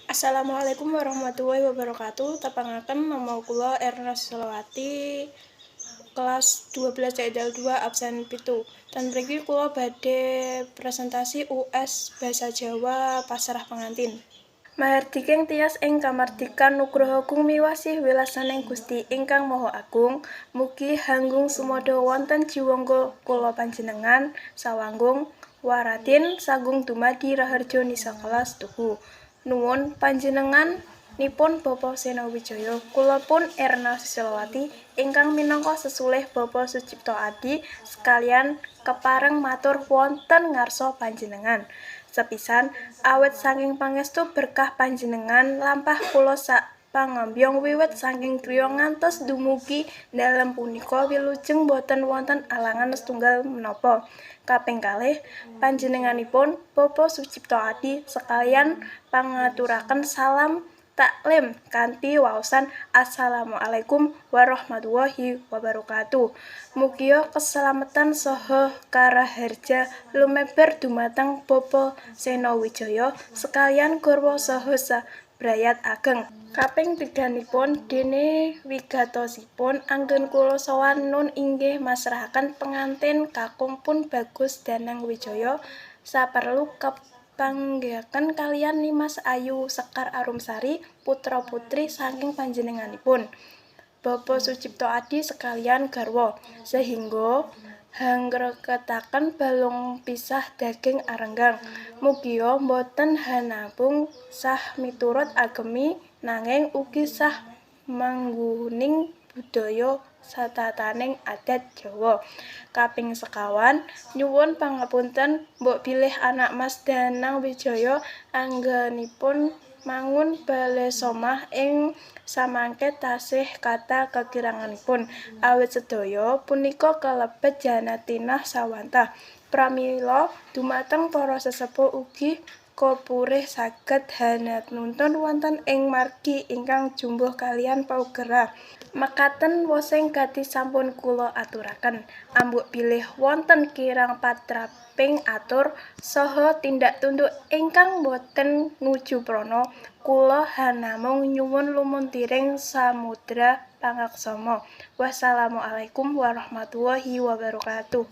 Assalamualaikum warahmatullahi wabarakatuh. Tepangaken, nama kula Erna Susilowati, kelas 12 CL 2 absen 7. Dan mriki kula badhe presentasi US Bahasa Jawa Pasrah Pengantin. Mahardiking tias ing kamardikan nugroho gumiwasih wilasaning Gusti ingkang Maha Agung, mugi hanggung sumada wonten jiwangga kula panjenengan sawanggung waradin sagung dumadi raharja nisa kelas tuhu. Nuwun panjenenganipun Bapak Sena Wijaya, kula pun Erna Susilowati ingkang minangka sesulih Bapak Sucipto Adi sekalian kepareng matur wonten ngarsa panjenengan. Sepisan, awit saking pangestu berkah panjenengan lampah kula sak pangambyong wiwit saking griya ngantos dumugi dalem punika wilujeng boten wonten alangan setunggal menapa. Kaping kalih, panjenenganipun Bapak Sucipto Adi sekalian pangaturaken salam taklim kanthi waosan Assalamualaikum warahmatullahi wabarakatuh. Mugia keselamatan saha karaharja lumebar dumateng Bapak Sena Wijaya sekalian garwa saha sabrayat ageng. Kaping tiganipun, dene wigatosipun anggen kula sowan nun inggih masrahaken pengantin kakung pun Bagus Danang Wijaya saperlu kepanggihaken kaliyan Nimas Ayu Sekar Arumsari, putra putri saking panjenenganipun Bapak Sucipto Adi sekalian garwa, sehingga hangreketaken balung pisah daging arenggang. Mugia boten hanamung sah miturut agemi, nanging ugi sah mangguhuning budaya satataning adat Jawa. Kaping sekawan, nyuwun pangapunten mbok bilih anak Mas Danang Wijaya anggenipun mangun bale somah ing samangke tasih kathah kekiranganipun, awit sedaya punika kalebet janatinah sawantah. Pramila dumateng para sesepuh ugi kopurih saged hananuntun wonten ing margi ingkang jumbuh kaliyan paugeran. Mekaten wosing gati sampun kula aturaken. Ambuk bilih wonten kirang patraping atur saha tindak tunduk ingkang boten nuju prana, kula hanamung nyuwun lumuntiring samudra pangaksama. Wassalamualaikum warahmatullahi wabarakatuh.